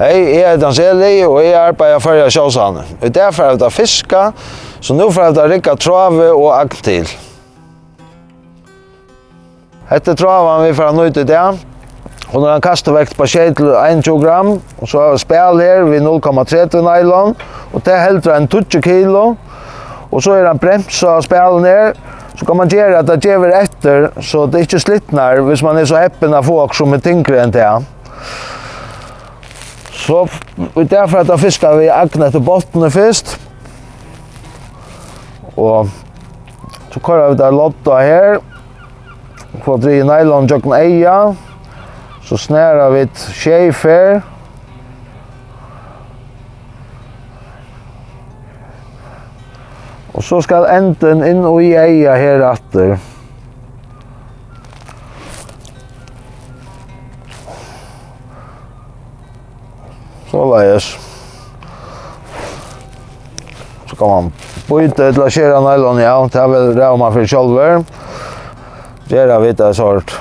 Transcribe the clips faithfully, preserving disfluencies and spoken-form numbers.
Hey, eg eiti Hans Eli, og eg arbeiði á Føroya Sjósavni. Í dag fara vit at fiska, so nú fara vit at rigga tráðu og agn til. Hetta er tráðan, vit fara at nýta í dag. Hon hevur eina kastivekt á sjey til einogtjúgu gramm, og so hava vit spæl her við null komma tretivu nylon, og tað heldur eini tíggju kilo. Og so er ein bremsa á spælinum her, so kann man gera at tað gevur eftir, so tað ikki slitnar, hvis man er so heppin at fáa okkurt sum er tyngri enn tað. So í dag fara vit at fiska við agn eftir botni fyrst. Og so koyra vit tað loddið her. Fáa drigið nylon gjøgnum eygað. So snara vit sjey ferð. Og so skal endin inn í eygað her aftur. Soleiðis. So kann man býta ella skera nylon, ja, tað vel ræður man fyri sjálvur. Gera vit eitt sort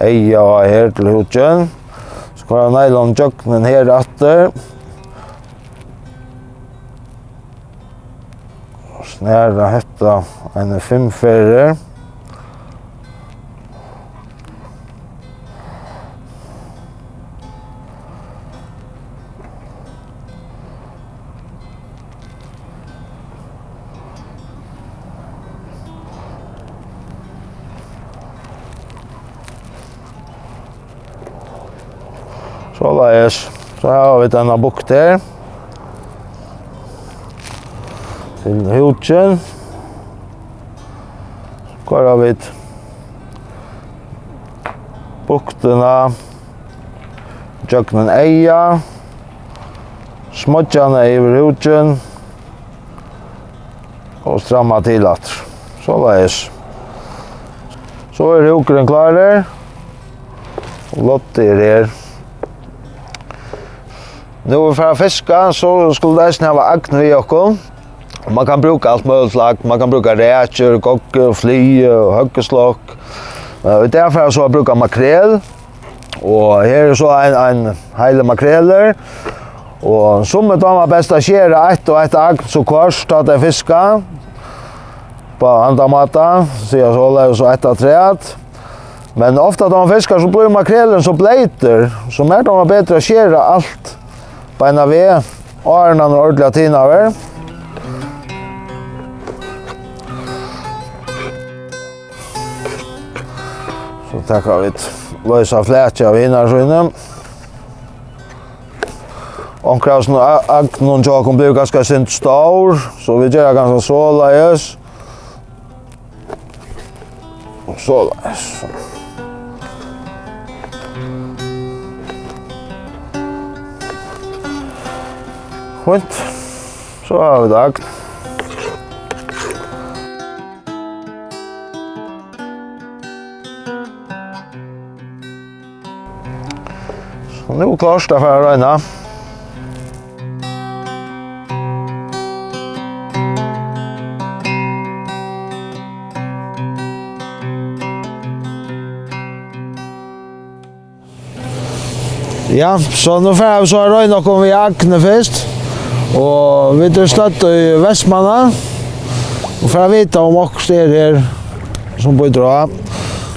eyga her til húkin. So kann nylon gjøgnum her aftur. Snara hetta eini fimm ferðir. Soleiðis. So hava vit eina bukt her. Til húkin. Koyra vit buktina gjøgnum eygað. Smoyggja hana yvir húkin. Og stramma til aftur. Soleiðis. So er húkurin klárur. Og loddið er her. Nú vit fara at fiska, so skulu vit eisini hava agn við okkum. Man kann brúka alt møguligt slag. Man kann brúka rækjur, goggur, fliðu og høgguslokk. Eh, í dag fara vit so at brúka makrel. Og her er so ein, ein heilur makrelur. Og summi dámar best at skera eitt og eitt agn so hvørt, tá tey fiska. Á annan máta, siga soleiðis og eitt afturat. Men ofta tá man fiskar, so blívur makrelurin so bleytur, so mær dámar betur at skera alt beinanvegin, áðrenn hann er ordiliga tiðnaður. So taka vit loysa flaki av hinari síðuni. Onkur av sum a-, agnunum hjá okkum blívur kanska eitt sindur stór, so vit gera kanska soleiðis. Soleiðis. Fínt. So hava vit agn. So, nú er klárt at fara at royna. Ja, so nú fara vit so at royna okkum við agni fyrst. Og vit eru stødd í Vestmanna. Og fara at vita um okkurt er her sum bítur á.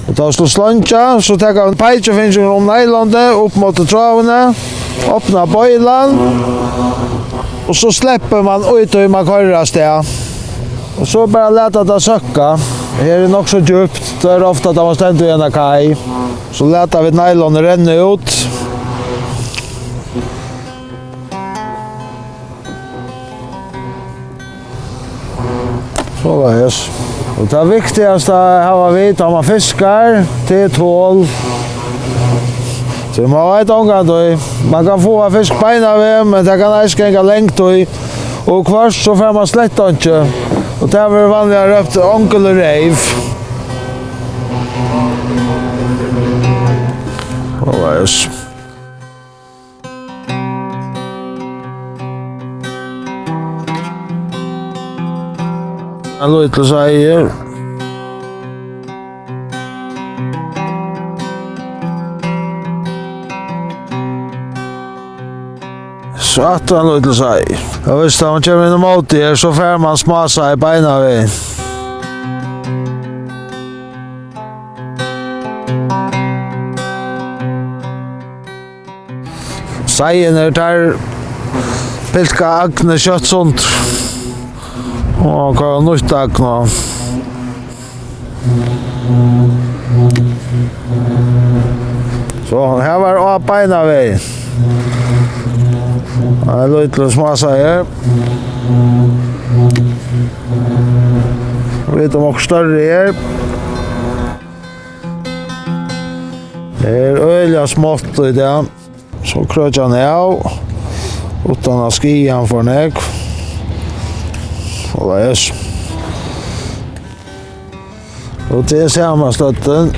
Og tá slá slongja, so taka vit peikifingrin um nylonið upp móti tráðuni, opna beilan, og so sleppur man í tí man koyrir avstað. Og so bara lata tað søkka. Her er nokk so djúpt, tað er ofta tá man stendur í eina kai. So lata vit nylonið renna út. Soleiðis. Og tað viktigasta at hava við, tá man fiskar, tað er tol. So man veit ongantíð. Man kann fáa fisk beinanvegin, men tað kann eisini ganga langt í. Og hvørt so fær man slett einki. Og tað verður vanliga rópt onkel og reyv. Soleiðis. Ein lítil seiður. So aftur ein lítil sei. Og viss hann kemur inn ímóti her, so fær mann smásei beinanvegin. Seiðirnir, teir pilka agnið skjótt sundur. Og koyra nýtt agn á. So, her var á beinanvegin. Ein lítil smásei her. Vita um okkurt størri er. Tað er øgiliga smátt í dag. So krøkja hann av, uttan at skaða hann for nógv. Soleiðis. Og tað er sama støddin.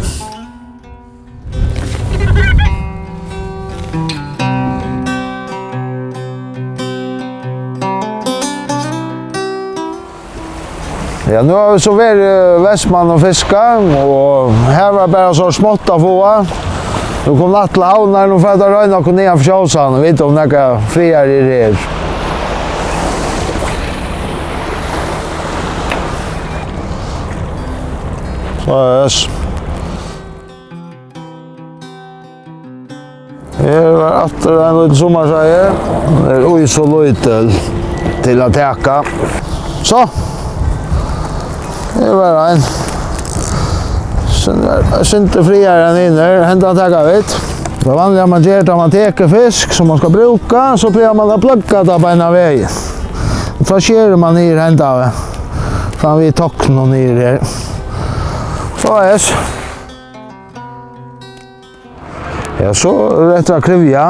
Ja, nú hava vit so verið í Vestmanna og fiska, og her var bara so smátt at fáa. Nú kom vit til Havnar, nú fara vit at royna okkum niðan fyri Sjósavn, vita um nakað frægari er her. So, yes. Her var aftur ein lítil summarseiði. Hon er í so lítil til at taka. So. Her var ein. Sum er, er sindur frægari enn hinir. Hendan taka vit. Tað er vanligt at mann ger tað, mann tekur fisk sum mann skal brúka, so plagar mann at pløgga tað beinanvegin. Og so sker mann niður henda fram við tokninum niður her. So er. Ja, so er eftir at kryvja.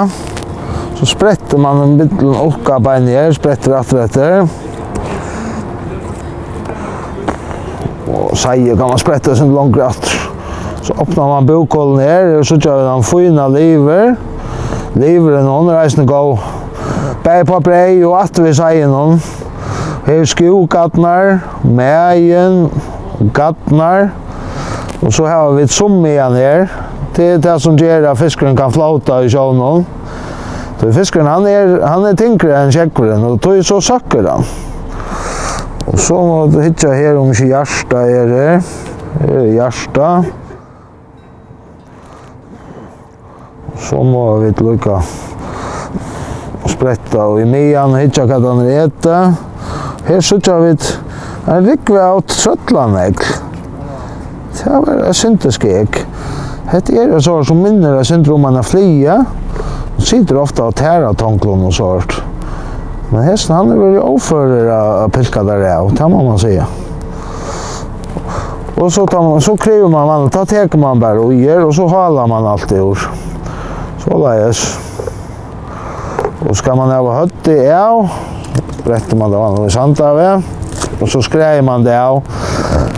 So sprettur mann ein millum ukkabeinið her, sprettur aftur eftir. Og seiðið kann mann spretta eitt sindur longur aftur. So opnar mann búkholið her, og so síggja vit ein fínan livur. Livurin, hon er eisini góð. Bæði upp á breyð og aftur við seiðinum. Her eru skúggarnar, magin, garnar. Og so hava vit summigan her. Tað er tað sum ger at fiskurin kann flóta í sjónum. Tí fiskurin, hann er, hann er tyngri enn sjógvurin, og tí so søkkur hann. Og so má vit hyggja her, um ikki hjartað er her. Her er hjartað. So má vit líka spretta í magan og hyggja, hvat hann etur. Her síggja vit ein rúgvu av trøllanegl. Tað var eitt sindur skeg. Hetta er eitt sort, sum minnir eitt sindur um eina flugu. Hon situr ofta á taratonglum og sort. Men hesin, hann hevur verið óførur at, at pilka tær av, tað má mann siga. Og so, tá man, so kryvur mann, man, tá tekur mann bara í her, og so hálar mann alt úr. Soleiðis. Og skal mann hava høvdið av, brettir mann tað vanliga í sand av, og so skræðir mann tað av.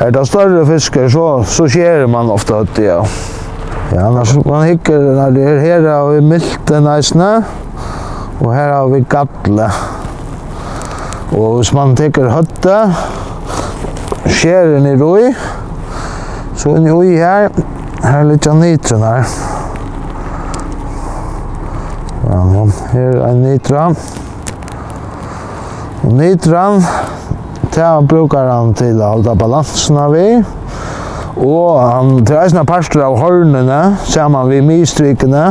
Er tað størri fiskur, so, so skerir mann ofta høvdið av. Ja, annars, man hyggur, nær tað er her, hava vit miltin eisini, og her hava vit gallu. Og hvis man tekur høvdið, skerir niður í, so inn í her, her liggja nitrurnar. Ja, her er ein nitra. Og nitran, tað brúkar hann til at halda balansuna við. Og hann, tað er eisini ein partur av hornini, saman við miðstrikuni,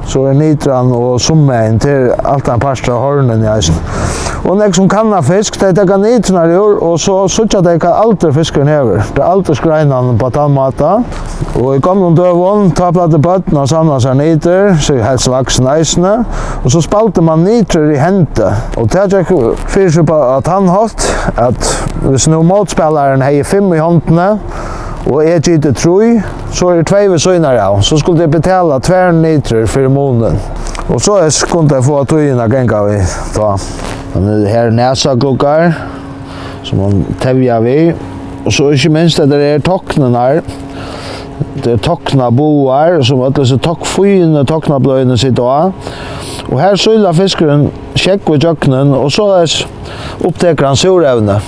so er nitran og summagin, tað er alt ein partur av hornini eisini. Og nógv sum kanna fisk, tey taka nitrurnar úr, og so síggja tey, hvat aldur fiskurin hevur. Tað er aldursgreinan upp á tann máta. Og í gomlum døgum, tá plagdu børn at samla sær nitrur, so helst vaksin eisini, og so spældi mann nitrur í hendi. Og tað gekk fyri seg upp á, á tann hátt, at hvis nú mótspælarin hevði fimm í hondini, og eg giti trý, so eru tvey við síðuna av, so skuldi eg betala tvær nitrur fyri munin. Og so er, skuldi eg fáa tíðina at ganga við tá. Men her eru nasagluggar, sum hon tevjar við. Og so ikki minst, at tað eru toknirnar. Tað eru toknabogar, sum øll hesi tokn-, fínu toknabløðini sita á. Og her sílar fiskurin sjógv ígjøgnum, og soleiðis upptekur hann súrevni.